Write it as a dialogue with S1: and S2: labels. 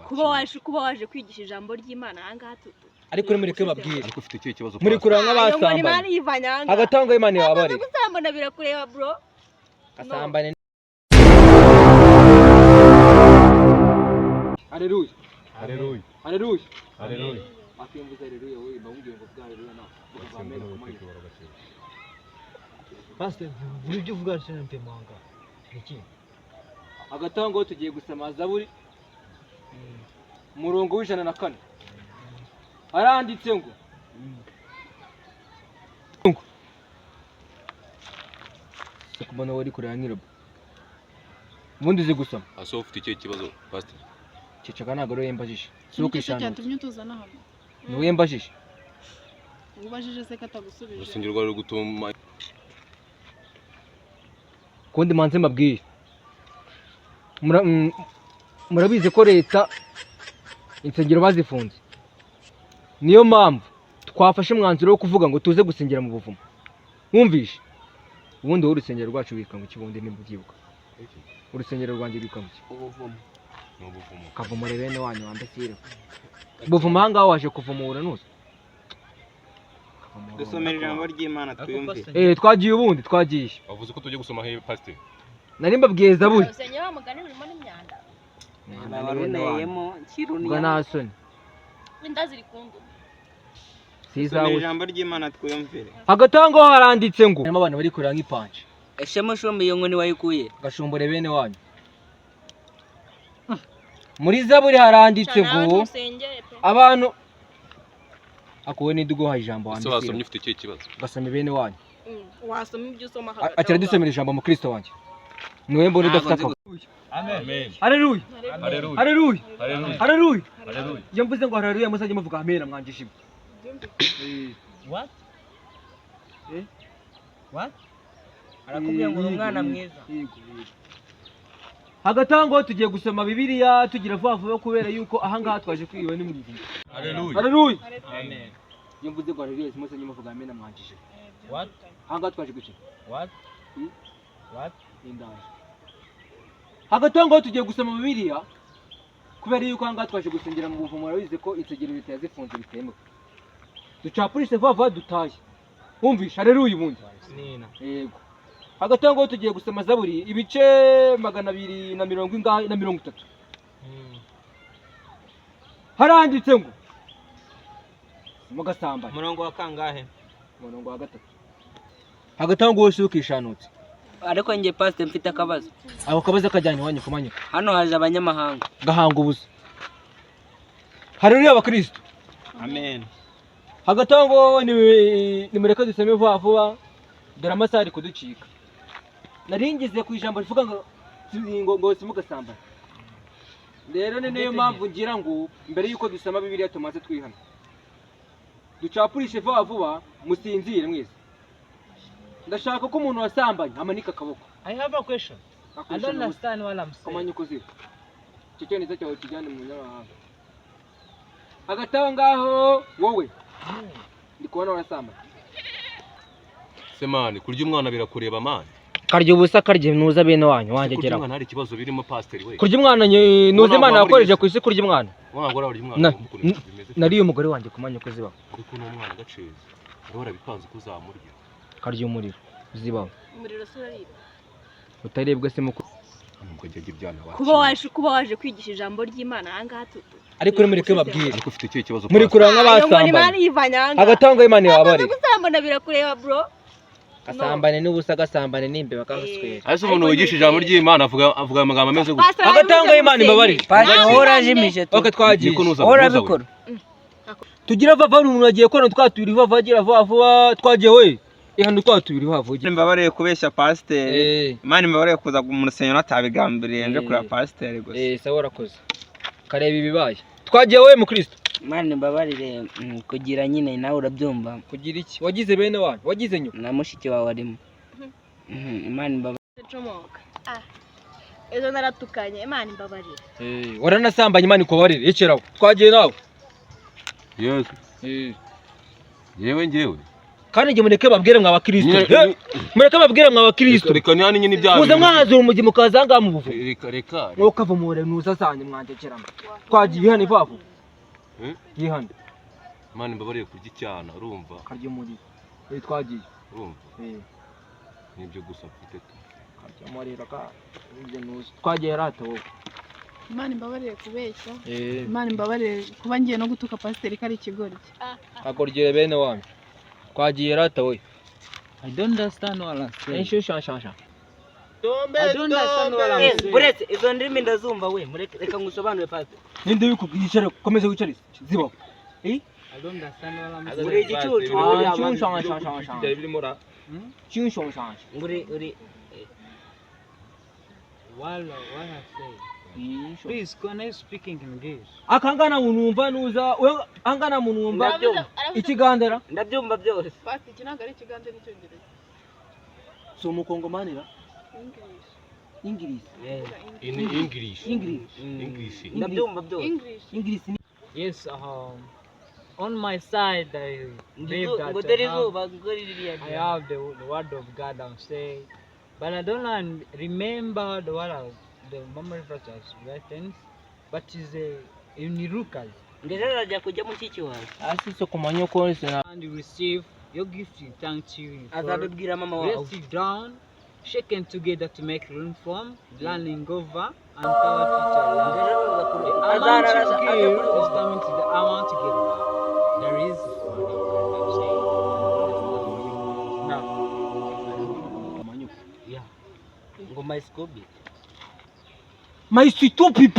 S1: Kuba waje kwigisha ijambo ry'Imana ahangaha
S2: Ariko nimureke babwire.
S3: Ariko ufite ikihe kibazo?
S2: Muri kureba
S1: Ngo Imana
S2: nk'abasambanye.
S1: yivanye ahangaha.
S2: Hagati aho ngaho Imana ibabarire.
S1: Gusambana birakureba, bro.
S2: Asambane. Haleluya!
S3: Haleluya!
S2: Haleluya!
S3: Haleluya!
S2: Akiyumviza haleluya, wowe mbamubwiye ngo vuga haleluya nawe vuga amen kumanywa.
S4: Pastor, buri ibyo uvuga mpemanga iki?
S2: Hagati aho ngaho tugiye gusoma Zaburi, umurongo w'104. Haranditse ngo kubona wari kureba nk'irobo, ubundi uzi gusoma?
S3: Ase ufite ikihe kibazo, pastor?
S2: Ceceka, ntabwo ari wowe mbajije, si
S5: Nicyo
S2: ukwishanutse.
S5: cyatumye utuzana hano?
S2: Ni wowe mbajije.
S5: Ubajije se ko atagusubije?
S3: Urusengero rwawe ruri gutuma
S2: Kundi manze mbabwire. Murabizi ko leta insengero bazifunze, niyo mpamvu twafashe umwanzuro wo kuvuga ngo tuze gusengera mu buvumo. Wumvishe? Ubundi wowe urusengero rwacu witwa ngo iki? Ubundi nimba ubyibuka, urusengero rwanjye rwitwa ngo iki?
S6: Ubuvumo.
S3: Ni ubuvumo.
S2: Kavumure bene wanyu wambesire buvumo. Aha ngaha waje kuvumura nuza.
S6: Dusomera ijambo ry'Imana twiyumvire.
S2: Eh, twagiye, ubundi twagiye.
S3: Wavuze ko tujye gusoma he, pastor?
S2: Nari mbabwiye Zaburi.
S1: Urusengero wa mugani rurimo n'imyanda.
S6: Abaruneyemo
S2: Ubwo nta soni.
S1: Inda ziri kunduma.
S2: Si
S6: Dusomera
S2: izawe.
S6: ijambo ry'Imana twiyumvire.
S2: Hagati aho ngaho haranditse ngo harimo abantu bari kureba nk'ipanje.
S7: Ese mushumba, iyo nkoni wayikuye?
S2: Gashumbure bene wanyu. Muri Zaburi haranditse ngo
S1: Musengere pe.
S2: abantu akuwe n'iduguha ijambo.
S3: Ese
S2: Wanditse.
S3: wasomye ufite ikihe kibazo?
S2: Gasome bene wanyu.
S1: Wasoma ibyo usoma hagati
S2: Akira
S1: aho.
S2: dusomera ijambo mu Kristo wanjye, niwe mbona udafite
S7: Ntabwo nzi.
S2: akaboko.
S3: Amen.
S2: Haleluya!
S3: Haleluya!
S2: Haleluya!
S3: Haleluya!
S2: Haleluya!
S3: Haleluya!
S2: Iyo mvuze ngo haleluya muzajye muvuga amena mwangije.
S4: What?
S2: Eh?
S4: What? Arakubwiye ngo uri umwana mwiza.
S2: Hagati aho ngaho tugiye gusoma Bibiliya tugira vuba vuba, kubera yuko aha ngaha twaje kwiba ni mu buvumo.
S3: Haleluya!
S2: Haleluya!
S4: Amen.
S2: Iyo mvuze ngo haleluya muzajye muvuga amena mwangije.
S4: What?
S2: Aha ngaha twaje gukina.
S4: What?
S2: Hmm?
S4: What?
S2: Indaje. Hagati aho ngaho tugiye gusoma Bibiliya, kubera yuko aha ngaha twaje gusengera mu buvumo. Murabizi ko insengero leta yazifunze bitemewe. Ducapurishe vuba vuba dutahe. Wumvishe haleluya ubundi?
S4: Nina.
S2: Yego. Hagati aho ngaho tugiye gusoma Zaburi, ibice magana abiri na mirongo ingahe na 30. Haranditse ngo mugasambane.
S6: Umurongo wa kangahe?
S2: Umurongo wa 3. Hagati aho ngaho ukishanutse.
S7: Ariko njye, pastor, mfite akabazo.
S2: Ako kabazo kajyanye iwanyu kumanywa.
S7: Hano haje abanyamahanga.
S2: Gahanga ubusa. Haleluya abakristo!
S6: Amen.
S2: Hagati aho ngaho nimureke dusome vuba vuba, dore amasaha ari kuducika. Nari ngeze ku ijambo rivuga ngo simugasambane. Rero ni nayo mpamvu ngira ngo mbere y'uko dusoma Bibiliya tumaze twihana, ducapurishe vuba vuba, musinzire mwese. Ndashaka ko umuntu wasambanye amanika akaboko.
S4: I have a question. I don't understand what I'm saying.
S2: Kamanya uko ziri, icyo cyongereza cyawe kijyane mu munyamahanga. Hagati aho ngaho wowe ndi kubona warasambanye.
S3: Se man, kurya umwana birakureba, man?
S2: Karya ubusa, karya nuza bene wanyu wanjye.
S3: Kurya
S2: Geraho.
S3: umwana hari ikibazo birimo, pastor we?
S2: Kurya umwana nuza Imana yakoreje ku isi kurya umwana.
S3: Umwana urarya umwana ukuntu bimeze?
S2: Nariye umugore wanjye kumanya uko zibaho.
S3: Ariko n'umwana gaceza wari warabipanze ko uzamurya.
S2: Karya umuriro zibaho.
S1: Umuriro se uraribwa?
S2: Utarebwa se muko.
S3: Ukajya ibyana.
S1: Kuba waje kwigisha ijambo ry'Imana ahangaha
S2: Ariko nimureke babwire.
S3: Ariko ufite ikihe kibazo,
S2: Muri
S3: pastor?
S2: kureba
S1: Ngo Imana
S2: nk'abasambanye.
S1: yivanye ahangaha.
S2: Hagati aho ngaho Imana ibabarire.
S1: Gusambana birakureba, bro.
S2: Gasambane n'ubusa, gasambane n'imbeba kagaswera.
S3: Ese umuntu wigisha ijambo ry'Imana avuga amagambo ameze gutya?
S1: Pastor,
S2: Hagati aho ngaho Imana imbabarire.
S7: Pastor, wowe urajimije tu.
S2: Ok, twagiye.
S3: Niko nuza
S7: Wowe
S3: nuza we.
S7: urabikora.
S2: Tugira vuba vuba, umuntu agiye kubona twatubiri vuba vuba, agira vuba vuba. Twagiye we, ihano twatubiri vuba vuba.
S6: Imbabarire kubeshya pasiteri.
S2: Eh.
S6: Imana imbabarire kuza mu rusengero natabigambiriye, nje
S2: Eh.
S6: kureba pasiteri gusa.
S2: Eh, sawa, urakoze. Kareba ibibaye. Twagiye we mukristo.
S7: Imana imbabarire kugira nyine nawe urabyumva.
S2: Kugira iki? Wagize bene wanyu, wagize nyuma.
S7: Na mushiki wawe arimo. Imana imbabarire.
S1: Comoka. Ah. Ejo naratukanye, Imana imbabarire.
S2: Eh, waranasambanye, Imana ikubabarire. Iceraho, twagiye nawe.
S3: Yesu.
S2: Eh.
S3: Yewe, njyewe.
S2: Kandi njye mureke babwire mwa bakristo.
S3: Nyine-
S2: Mureke babwire mwa bakristo.
S3: Reka nihane nyine ibyaha.
S2: Muze mwahazura umugi mukaza ahangaha mu buvumo.
S3: Reka, reka.
S2: Wowe ukavumure nuza zanjye mwangekeramo. Twagiye ihane ivavu.
S3: Eh?
S2: Yihane.
S3: Imana imbabarire kurya icyana, urumva?
S2: Karya umuriro. Twagiye.
S3: Urumva? Nibyo gusa mfite tu.
S2: Karya umuriro ka. Ibyo nuza. Twagiye rata wowe.
S5: Imana imbabarire kubeshya. Imana imbabarire kuba ngiye no gutuka pasiteri ko ari ikigoryi.
S2: Kakorogere bene wanyu. Twagiye rata wowe.
S4: I don't understand what I'm saying.
S2: Inshushashasha.
S4: I don't understand what I'm saying.
S7: Buretse izo ndimi ndazumva we, mureke reka ngusobanure, pastor.
S2: Ninde bikubwiye? Yicare, komeza wicare. Zibaho.
S4: I don't understand what I'm
S7: Uri
S4: saying.
S7: igicucu.
S2: Inshushashasha. Inshushashasha.
S7: Uri
S4: What I say? Please, can I speak in English?
S2: Akangana munumva nuza we angana munumva
S7: Ndabyumva.
S2: ikigandera.
S7: Ndabyumva byose.
S5: Pasiteri, iki ntabwo ari ikigande, n'icyongereza.
S2: Si umukongomanira.
S5: English.
S2: English.
S3: In English.
S2: English.
S3: English.
S7: Ndabyumva byose.
S5: English.
S2: English.
S4: Yes, on my side, I believe
S7: ngo
S4: that
S7: dore
S4: I have,
S7: izuba ngo ririya.
S4: I have the word of God I'm saying, but I don't remember the word of the memory verse has written, but is a in Lucas
S7: Ngo ejo azajya kujya mushiki wawe.
S2: Asi so kumanya ko sina.
S4: And you receive your gift in thank you in full.
S7: Azabibwira mama wawe.
S4: Rest it down, shaken together to make room form, learning over and power teacher
S7: Ngo
S4: learn.
S7: ejo azaza
S4: The amount
S7: azarara
S4: you
S7: aza
S4: give
S7: kuri
S4: is coming to the amount you give back. There is word of God I'm saying. Now,
S7: Ngo my scoby.
S2: My stupid.